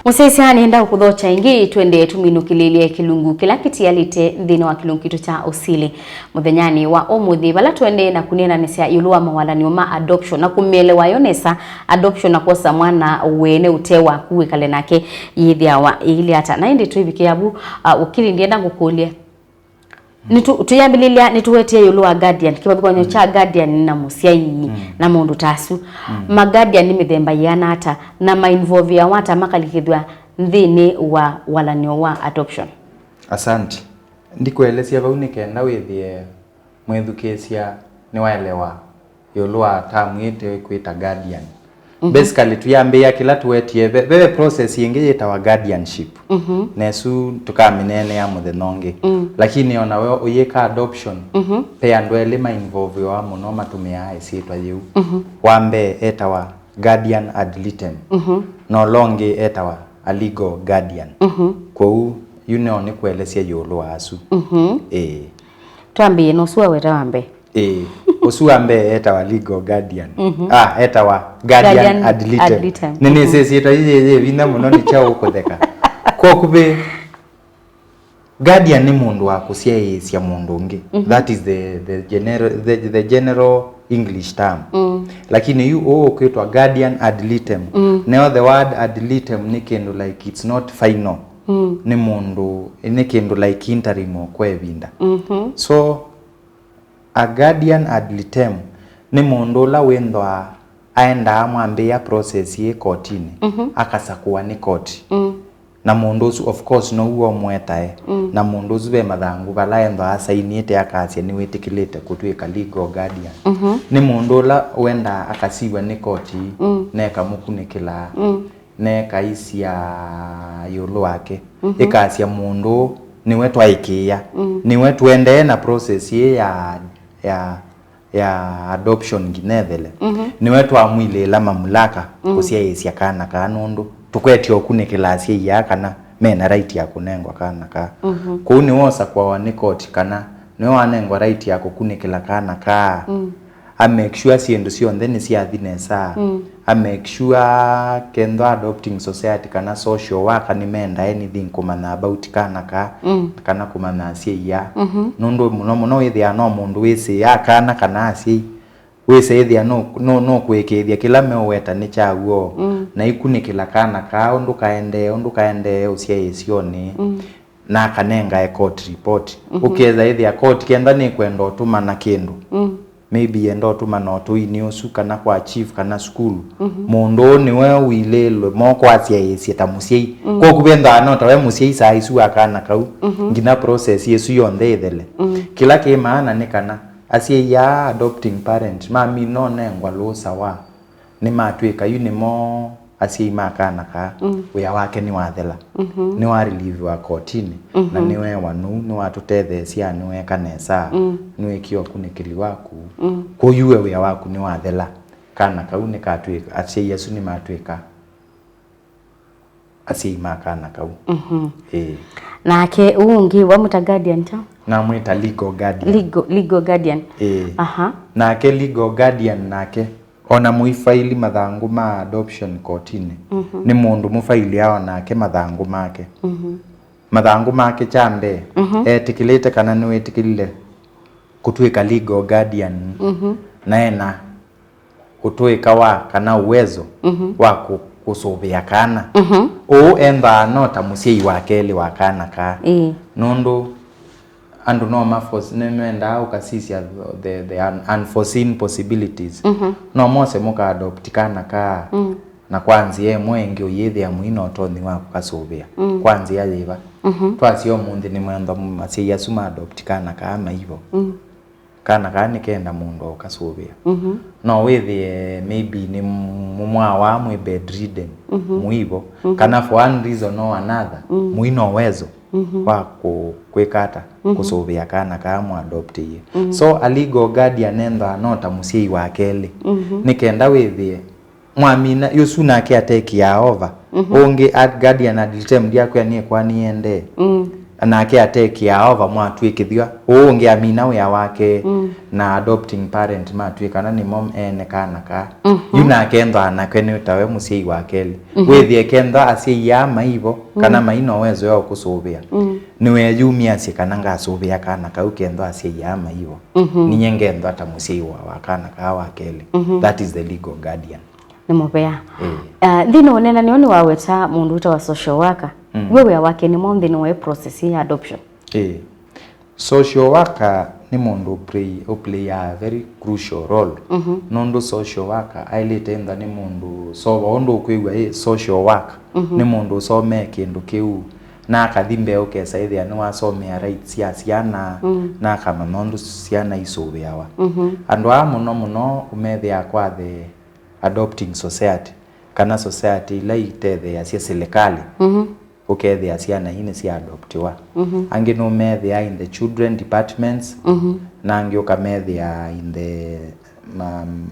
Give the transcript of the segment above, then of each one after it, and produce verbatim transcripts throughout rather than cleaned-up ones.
Mũsyaĩĩsya, nĩenda ũkũthokya ĩngĩ, twende tũminũkĩlĩlye kĩlungu kĩla kĩtialĩte nthĩnĩ wa kĩlungu kitũ kya ũsili mũthenyanĩ wa ũmũnthĩ, vala tũendee na kũneenanĩsya ĩũlũ wa mawalanĩo ma adoption na kũmĩelewa yo nesa. Adoption na kwosa mwana wene ũte waku wĩkale nake yĩthĩawa ĩilye ata? Na ĩndĩ twĩvikĩa vu, uh, ũkili, ndienda ngũkũlye, Nĩtũ-, tũyambĩlĩlya nĩtũwetie ĩũlũ wa guardian, kĩvathũkany'o kya guardian na mũsyai na maũndũ ta asu. Ma guardian nĩ mĩthemba yĩana ata, na mainvolviawa ata makalikĩthw'a nthĩnĩ wa walanĩo wa adoption? Asante. Ndikũelesya vau nĩ kenda wĩthĩe mwĩthukĩĩsya nĩwaelewa ĩũlũ wa term ĩĩ twĩkwĩta guardian. Basically, tũyambĩĩa kĩla tũwetie, ve, ve process ĩngĩ yĩtawa guardianship. Na ĩsu tũkamĩneenea mũthenya ũngĩ. Lakini ona we ũyĩka adoption, ve andũ elĩ mainvolviwa mũno matũmĩaa ĩsyĩtwa yĩu. Wa mbee etawa guardian ad litem, na ũla ũngĩ etawa a legal guardian. Kwoou, yu no nĩkũelesya ĩũlũ wa asu. Ĩĩ. Twambĩĩe na ũsu waweta wa mbee. Ĩĩ, ũsu wa mbee etawa legal guardian. Ah, etawa guardian ad litem. Nĩnĩsĩ ĩsyĩtwa yĩĩ yĩ vinya mũno, nĩ kyaũ kũtheka. Kwa ũkuvĩ, guardian nĩ mũndũ wa kũsyaĩĩsya mũndũ ũngĩ. That is the, the general, the, the general English term. Lakini yu ũũ ũkwĩtwa guardian ad litem. Neo the word ad litem nĩ kĩndũ like it's not final. Nĩ mũndũ, nĩ kĩndũ like interim o kwa ĩvinda. So, a guardian ad litem nĩ mũndũ ũla wĩnthwaa aendaa mwambĩĩa process yĩ kotinĩ, akasakũwa nĩ koti. Na mũndũ ũsu, of course, now'o ũmwetae. Na mũndũ ũsu ve mathangũ vala enthwaa asainĩte akasya nĩwĩtĩkĩlĩte kũtw'ĩka legal guardian. Nĩ mũndũ ũla wendaa akasiw'a nĩ koti, na ĩkamũkunĩkĩlaa, na ĩkaisya ĩũlũ wake, ĩkasya mũndũ ũũ nĩwe twaĩkĩĩa, nĩwe tũendee na process ĩĩ ya, ya, ya adoption nginya ĩthele. Nĩwe twamwilĩĩla mamulaka kũsyaĩĩsya kana kaa, nũndũ tũkwetye ũkunĩkĩla asyai aa kana mena right ya kũnengwa kana kaa. Kũu nĩwe ũsakũawa nĩ koti kana nĩwe wanengwa right ya kũkunĩkĩla kana kaa. A make sure syĩndũ syonthe nĩsyathi nesa. A make sure kethwa adopting society kana social worker nĩmenda anything kũmanya about kana kaa, kana kũmanya asyai aa. Nũndũ mũno mũno wĩthĩaa no mũndũ wĩsĩaa kana, kana asyai. Wĩsa ĩthĩa no, no, no kũĩkĩĩthya kĩla meũweta nĩ kya w'o, na ikunĩkĩla kana kaa ũndũ kaendee, ũndũ kaendee ũsyaĩĩsyonĩ, na akanengae court report. Ũkethĩa ĩthĩa court kenda nĩkwenda ũtũmana kĩndũ, maybe yenda ũtũmana ũtũinĩ ũsu, kana kwa chief, kana sukulu, mũndũ ũũ nĩwe ũilĩĩlwe moko asyaĩĩsye ta mũsyai. Kwa ũkuvĩ ethĩwa no tawe mũsyai saa isu wa kana kau, nginya process ĩsu yonthe ĩthele. Kĩla kĩ maana nĩ kana asyai aa, adopting parent, mamina ũnengwa lũũsa wa nĩmatw'ĩka yu nĩmo asyai ma kana kaa, wĩa wake nĩwathela, nĩwariliviwa kotinĩ, na nĩweewa nũu, nĩwatũtetheesya, nĩweeka nesa, nĩwĩkie ũkunĩkĩli waku. Kwoou yu we wĩa waku nĩwathela, kana kau nĩkatw'ĩka, asyai asu nĩmatw'ĩka asyai ma kana kau. Ĩĩ. Nake ũũ ũngĩ wamwĩta guardian ta? Namwĩta legal guardian. Legal, legal guardian. Ĩĩ. Aha. Nake legal guardian nake, ona mũifaili mathangũ ma adoption kotinĩ, nĩ mũndũ mũfailĩaa onake mathangũ make. Mathangũ make kya mbee, etĩkĩlĩte kana nĩwĩtĩkĩlile kũtw'ĩka legal guardian, na ena ũtũĩka wa kana uwezo wa kũ-, kũsũvĩa kana. Ũũ endaa no ta mũsyai wa kelĩ wa kana kaa. Ĩĩ. Nũndũ andũ no ma force, nĩmendaa ũkasisya the, the un-, unforeseen possibilities. No mose mũka adopt kana kaa, na kwa nzĩa ĩmwe ĩngĩ ũyĩthĩa mũi na ũtonyi wa kũkasũvĩa. Kwa nzĩa yĩva? Twasya ũmũnthĩ nĩmwenda m-, asyai asu ma adopt kana kaa maivo. Kana kaa nĩkenda mũndũ ũkasũvĩa. No wĩthĩe maybe nĩ m-, mũmwawa mwĩ bedridden, mũivo, kana for one reason or another, mũi na uwezo wa kũ-, kwĩka ata, kũsũvĩa kana kaa mwaadoptĩie. So a legal guardian endaa no ta mũsyai wa kelĩ. Nĩkenda wĩthĩe mwamina, ũsu nake atekĩaa over. Ũngĩ at guardian ad litem ndyakwĩa nĩkw'a nĩendee. Nake atekĩaa o vamwe atw'ĩkĩthw'a, ũũ ũngĩ amina wĩa wake, mm, na adopting parent matw'ĩkana nĩmo ene kana kaa. Mhm. Yu nake ethwa anake nĩ tawe mũsyai wa kelĩ. Mhm. Wĩthĩe kethwa asyai aa maivo, kana, mm, mai na ũwezo wa kũsũvĩa. Mm. Nĩweyumyasye kana ngasũvĩa kana kau kethwa asyai aa maivo. Mhm. Ninyie ngethwa ta mũsyai wa, wa kana kaa wa kelĩ. Mhm. That is the legal guardian. Nĩ mũvea. Ĩĩ. Ah, nthĩnĩ wa ũneenany'o nĩwaweta mũndũ wĩtawa social worker. Mm. We wĩa wake nĩ mwaũ nthĩnĩ wa ĩ process ya adoption? Ĩĩ. Social worker nĩ mũndũ ũplay, ũplayaa a very crucial role. Mhm. Nũndũ social worker aĩlĩte ĩndha nĩ mũndũ ũsova ũndũ ũkwĩw'a ĩ social work. Mhm. Nĩ mũndũ ũsomee kĩndũ kĩu, na akathi mbee ũkesa ĩthĩa nĩwasomea rights sya syana, mm, na akamanya ũndũ syana isũvĩawa. Mhm. Andũ aa mũno mũno ũmethĩaa kwa the adopting society, kana society ila itetheeasya silikalĩ, mhm, ũkethĩa syana ii nĩsyaadoptiwa. Mhm. Angĩ nũmethĩaa in the children departments, mhm, na angĩ ũkamethĩa in the, um,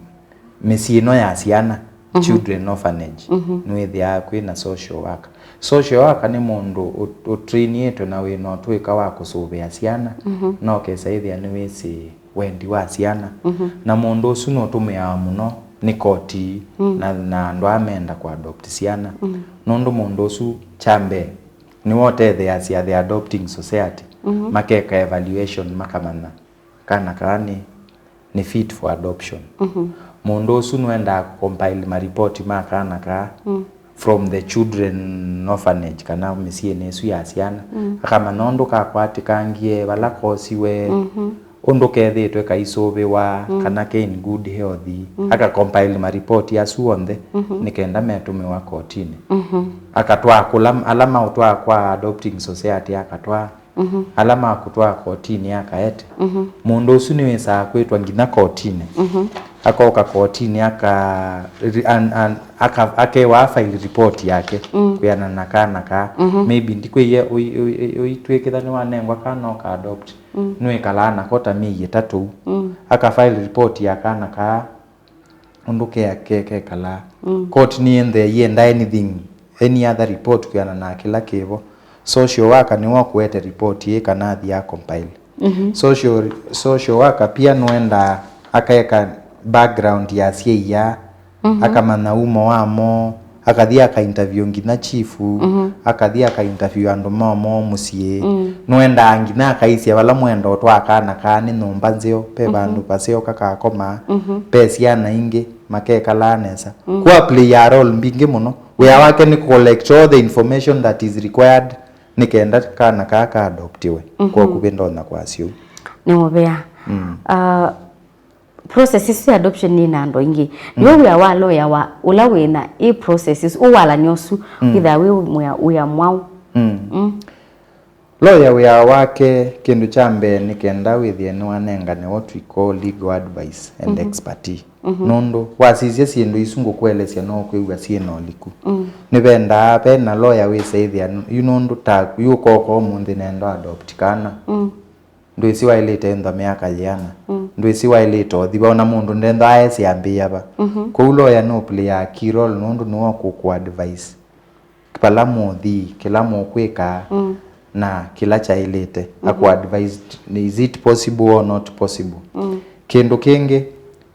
mĩsyĩ ĩno ya syana, mhm, children orphanage, mhm, nĩwĩthĩaa kwĩ na social worker. Social worker nĩ mũndũ ũ-, ũtrainĩtwe na wĩ na ũtũĩka wa kũsũvĩa syana, mhm, na ũkesa ĩthĩa nĩwĩsĩ wendi wa syana. Mhm. Na mũndũ ũsu nũtũmĩawa mũno nĩ koti, mm, na, na andũ aa menda kũadopt syana. Mm. Nũndũ mũndũ ũsu kya mbee nĩwe ũtetheeasya the adopting society, mhm, makeka evaluation, makamanya kana kaa nĩ, nĩ fit for adoption. Mhm. Mũndũ ũsu nĩwendaa kũcompile maripoti ma kana kaa, mm, from the children orphanage kana mĩsyĩnĩ ĩsu ya syana. Mm. Akamanya ũndũ kakwatĩkangie, vala kosiwe, mhm, ũndũ kethĩĩtwe kaisũvĩwa, mm, kana ke in good health. Mm. Akacompile maripoti asu onthe, mhm, nĩ kenda metũmĩwa kotinĩ. Mhm. Akatwaa kũla, ala maũtwaa kwa adopting society akatwaa, mhm, ala makũtwaa kotinĩ akaete. Mhm. Mũndũ ũsu nĩwĩsaa kwĩtwa nginya kotinĩ. Mhm. Akoka kotinĩ aka, an, an, aka, akewa file report yake, mm, kwĩana na kana kaa. Mhm. Maybe ndikwĩie ũi-, ũi-, ũi-, ũitw'ĩkĩtha nĩwanengwa kana ũka adopt. Mm. Nĩwĩkalaa nako ta myei ĩtatũ. Mm. Aka file report ya kana kaa ũndũ ke, ke, kekalaa. Mm. Court nĩyenthee yĩenda anything, any other report kwĩana na kĩla kĩvo. Social worker nĩwe ũkũete report ĩĩ kana athi a compile. Mhm. Social, social worker pia nũendaa akaeka background ya asyai aa, mhm, akamanya umo wamo, akathi aka interview nginya chief, mhm, akathi aka interview andũ ma moo mũsyĩ. Mm. Nũendaa nginya akaisye vala mwenda ũtwaa kana kaa nĩ nyũmba nzeo, ve, mhm, vandũ vaseo kakakomaa, mhm, ve syana ingĩ makekalaa nesa. Mm. Kwa play ya role mbingĩ mũno. Wĩa wake nĩ collect all the information that is required nĩ kenda kana kaa ka adoptiwe. Mhm. Kwa kuvĩ ndonya kwasya ũu. Nĩ mũvea. Mm. Ah, process isu sya adoption nĩ na andũ aingĩ. Mm. Nĩwe wĩa wa lawyer wa ũla wĩ na ĩ process isu, ũwalany'o ũsu, mm, wĩthaa wĩ wĩa, wĩa mwaũ. Mm. Mm. Lawyer wĩa wake, kĩndũ kya mbee, nĩ kenda wĩthĩe nĩwanengane what we call legal advice and, mhm, expertise. Mhm. Nũndũ wasisya syĩndũ isu ngũkũelesya no kwĩw'a syĩ na ũliku. Mm. Nĩvendaa ve na lawyer wĩsa ĩthĩa, yu nũndũ ta yu ũkoka ũmũnthĩ nenda adopt kana. Mm. Ndwĩsĩ waĩlĩte ĩnthwa mĩaka yĩana. Mm. Ndwĩsĩ waĩlĩte ũthi va, ona mũndũ ndenda aesĩ ambĩĩa va. Mhm. Kwoou lawyer nũplayaa key role nũndũ nĩwe ũkũkũ advise vala mũũthi, kĩla mũkwĩka, mm, na kĩla kyaĩlĩte. Mhm. Akũ advise, is it possible or not possible? Mm. Kĩndũ kĩngĩ,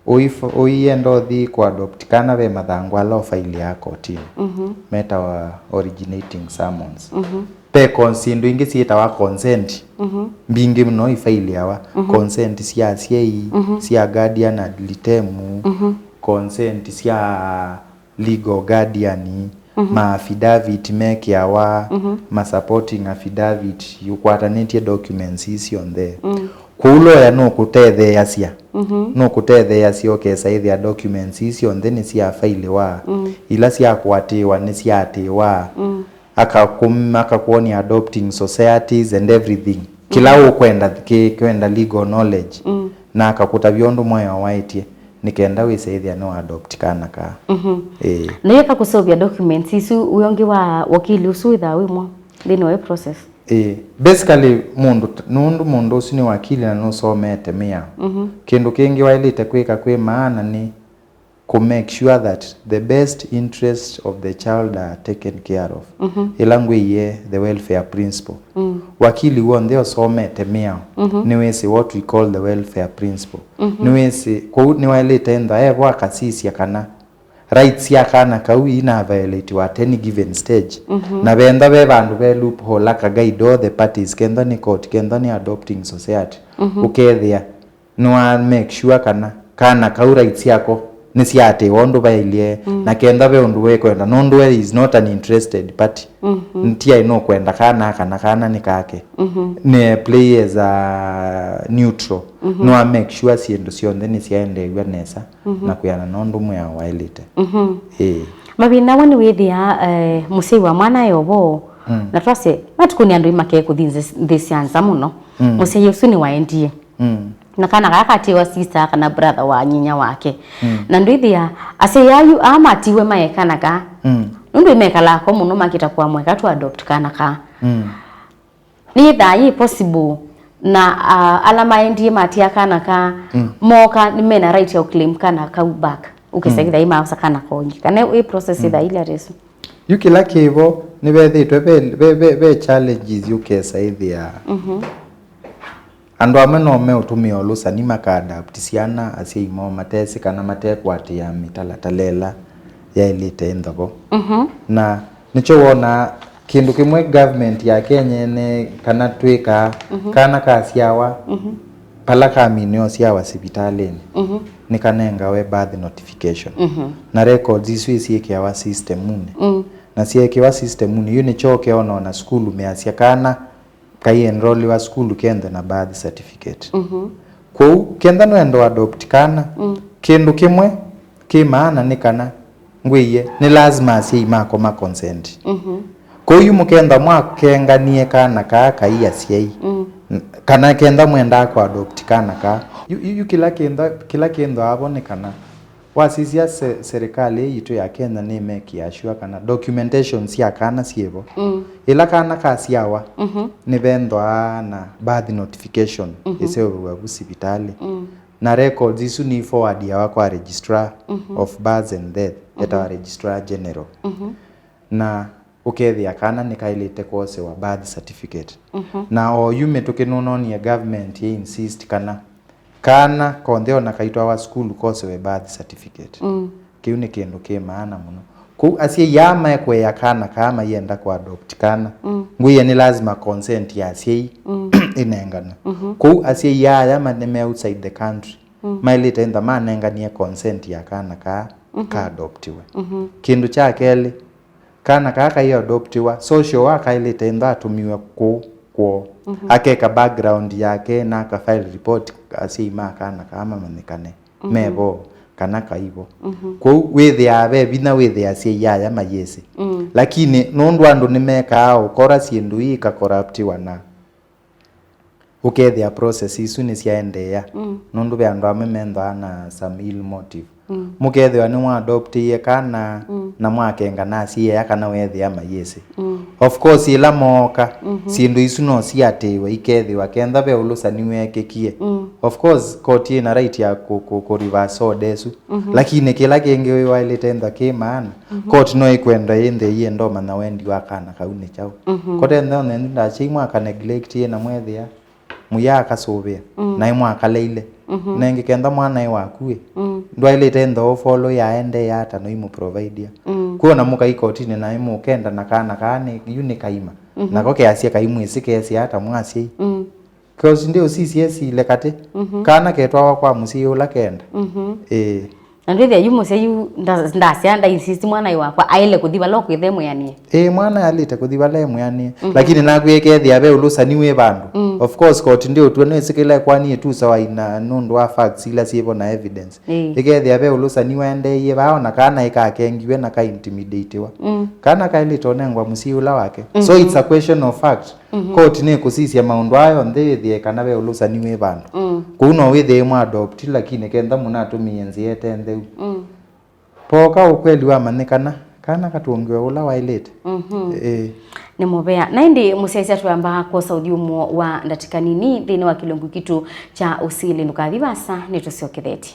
ũif-, ũienda ũthi kũ adopt kana ve mathangũ ala ũfailĩaa kotinĩ. Mhm. Metawa originating summons. Mhm. Ve kon-, syĩndũ ingĩ syĩtawa consent. Mhm. Mbingĩ mũno ifailĩawa. Mhm. Consent sya asyai, mhm, sya guardian ad litem, mhm, consent sya legal guardian, mhm, ma affidavit mekĩawa, mhm, ma supporting affidavit, ũkwatanĩtye documents ii syonthe. Mm. Kwoou lawyer nũkũtetheeasya, mhm, nũkũtetheeasya ũkesa ĩthĩa documents ii syonthe nĩsyafailĩwa, mm, ila syakũatĩĩwa nĩsyaatĩĩwa, mm, akakum-, akakwony'a adopting societies and everything. Kĩla, mhm, ũkwenda, kĩ-, kwenda legal knowledge, mm, na akakũtavya ũndũ mwayo waĩtye, nĩ kenda wĩse ĩthĩa nĩ wa adopt kana kaa. Mhm. Ĩĩ. Na ĩka kũseũvya documents isu, wĩ ũngĩ wa wakili ũsu wĩthaa wĩ mwaũ nthĩnĩ wa ĩ process? Ĩĩ. Basically, mũndũ t-, nũndũ mũndũ ũsu nĩ wakili na nũsomete mĩao. Mhm. Kĩndũ kĩngĩ waĩlĩte kwĩka kwĩ maana nĩ kũ make sure that the best interest of the child are taken care of. Mhm. Ĩla ngwĩie the welfare principle. Mm. Wakili w'onthe ũsomete mĩao, mhm, nĩwĩsĩ what we call the welfare principle. Mhm. Nĩwĩsĩ, kwoou nĩwaĩlĩte ĩthwa evo akasisya kana rights sya kana kau ina violatiwa at any given stage. Mhm. Na venda ve vandũ ve loophole aka guide all the parties, kenda nĩ court, kenda nĩ adopting society. Mhm. Ũkethĩa nĩwa make sure kana kana kau rights syako nĩsyaatĩĩwa ũndũ vaĩlye, mm, na kenda ve ũndũ wekwenda, nũndũ we is not an interested party. Mhm. Ntiaĩ nũkwenda kana, kana kana nĩ kake. Mhm. Nĩ play as a neutral. Mhm. Nĩwa make sure syĩndũ syonthe nĩsyaendeew'a nesa, mhm, na kwĩana na ũndũ mwĩao waĩlĩte. Mhm. Ĩĩ. Mavinda amwe nĩwĩthĩaa, eh, mũsyai wa mwana e ũvoo, mm, na twasye matukũnĩ andũ makee kũthi nthĩ, nthĩ sya nza mũno. Mm. Mũsyai ũsu nĩwaendie. Mm. Na kana kaa katiwa sister kana brother wa nyinya wake. Mm. Na ndwĩthĩa asyai ayu aa matiwe mae kana kaa. Mm. Nũndũ mekalaa ko mũno makĩta kũamũe ka tũ adopt kana kaa. Mm. Nĩyĩthaa yĩ possible na, ah, ala maendie matia kana kaa, mm, mooka nĩ mena right ya claim kana kau back. Ũkĩsa, mm, kĩthaa imaosa kana kongi. Kana ĩ process, mm, ĩthaa ila resu. Yu kĩla kĩvo nĩvethĩtwe ve, ve, ve, ve challenges yũkesa ĩthĩa. Mhm. Andũ amwe no meũtũmĩa ũlũsani maka adapt syana asyai moo matesĩ kana matekwatĩĩa mĩtalatala ĩla yaĩlĩte ĩndavo. Mhm. Na nĩkyo wonaa kĩndũ kĩmwe government ya Kenya ene kana twĩkaa, mhm, kana kasyawa, mhm, pala kaminĩwa syawa sivitalĩnĩ, mhm, nĩkanengawe birth notification. Mhm. Na records isu isyĩkĩawa system-unĩ. Mm. Na syeekĩwa system-unĩ, yu nĩkyo ũkeona ona sukulu measya kana kaienroliwa sukulu kenthe na birth certificate. Mhm. Kwoou, kenda nũenda adopt kana, mm, kĩndũ kĩmwe kĩ maana nĩ kana ngwĩie nĩ lazima asyai mako ma consent. Mhm. Kwoou yu mũkenda mwakenganie kana kaa kai asyai, mm, n-, kana kenda mwendaa kũ adopt kana kaa. Yu, yu, yu kĩla kĩntha, kĩla kĩntha avo nĩ kana wasisya se-, serikali ĩĩ yitũ ya Kenya nĩmekia sure kana documentation sya kana syĩvo. Mm. Ĩla kana kasyawa, mhm, nĩvendwa na birth notification, mhm, ĩseũvĩw'a vu sivitalĩ. Mm. Na records isu nĩ forwardiawa kwa registrar, mhm, of births and death, mhm, etawa Registrar General. Mhm. Na ũkethĩa kana nĩkaĩlĩte kwosewa birth certificate. Mhm. Na oyu mĩtũkĩ nũnonie government yĩ insist kana kana konthe ona kaitwawa sukulu kosewe birth certificate. Mm. Kĩu nĩ kĩndũ kĩ maana mũno. Kũu asyai aa mekũea kana kaa mayenda kũ adopt kana, mm, ngwĩie nĩ lazima consent ya asyai, mm, ĩnenganwe. Mhm. Kũu asyai aa aya ma-, nĩ me outside the country, mm, maĩlĩte ĩntha manenganie consent ya kana kaa, mhm, ka adoptiwe. Mhm. Kĩndũ kya kelĩ, kana kaa kai adoptiwa, social worker aĩlĩte ĩntha atũmiwe kũu kwoo. Mhm. Akeka background yake na aka file report asyai ma kana kaa mamanyĩkane, mhm, me vo kana kai vo. Mhm. Kwoou wĩthĩaa ve vinya wĩthĩa asyai aya mayĩsĩ. Mm. Lakini nũndũ andũ nĩmekaa ũkora syĩndũ ii ikakoraptiwa na ũkethĩa process isu nĩsyaendeea. Mm. Nũndũ ve andũ amwe menthwaa na some ill motive. Mm. Mũkethĩwa nĩmwaadoptĩie kana, mm, na mwakenga na asyai aya kana weethĩa mayĩsĩ. Mm. Of course, ĩla mooka, mhm, syĩndũ isu no siatĩĩwe ikethĩwa kenda ve ũlũsani weekĩkie. Mm. Of course, koti ĩna right ya kũ, kũ, kũ reverse order ĩsu. Mhm. Lakini kĩla kĩngĩ waĩlĩte ĩntha kĩ maana, mhm, koti no ĩkwenda ĩnthe ĩyenda ũmanya wendi wa kana kau nĩ kyaũ. Mhm. Kote nthe one ndachei mwaka neglect ĩna mwethĩa mũya akasũvĩa, mm, naĩ mwakaleile. Mhm. Nengĩ kenda mwana ĩ waku ĩ, mm, ndwaĩlĩte ntha ũfollow yaendee ata noimũprovidia. Mm. Kwona mũkai kotinĩ naĩ mũkenda na kana kaa nĩ, yu nĩ kaima. Mhm. Nako keasya kaimwĩsĩ keesĩ ata mwasyai. Mm. Cause ndi ũsisye sile katĩ. Mhm. Kana ketwawa kwa mũsyai ũla kenda. Mhm. Ĩĩ. Na ndwĩthĩa yu mũsyai yu nda-, ndasya, nda insist mwana yu wakwa aĩle kũthi vala ũkwĩthe mwĩanĩe. Ĩĩ, mwana alĩte kũthi vala e mwĩanĩe. Mhm. Lakini naku ĩkethĩa ve ũlũsani wĩ vandũ. Mm. Of course, koti ndi ũtw'e nĩsĩkĩle kwani ĩtusa waina nũndũ wa facts ila syĩvo na evidence. Ĩĩ. Ĩkethĩa ve ũlũsani waendeeie vaa, ona kana ĩkakengiwe na ka intimidatiwa. Mm. Kana kaĩlĩte ũnengwa mũsyai ũla wake. So, mhm, it's a question of fact. Mhm. Koti nĩkũsisya maũndũ aya onthe yĩthĩe kana ve ũlũsani wĩ vandũ. Mm. Kũu no wĩthĩe mwa adopt, lakini kenda mũnatũmĩie nzĩa ĩte ntheu. Mm. Pooka ũkweli wamanyĩkana, kana katũngĩwe ũla waĩlĩte. Mhm. Ĩĩ. Nĩ mũvea. Na ĩndĩ mũsyaĩĩsya twĩambaa kwosa ũthyũmũo wa ndatĩka nini nthĩnĩ wa kĩlungu kitũ kya ũsili. Ndũkathi vasa, nĩtũsyokethetye.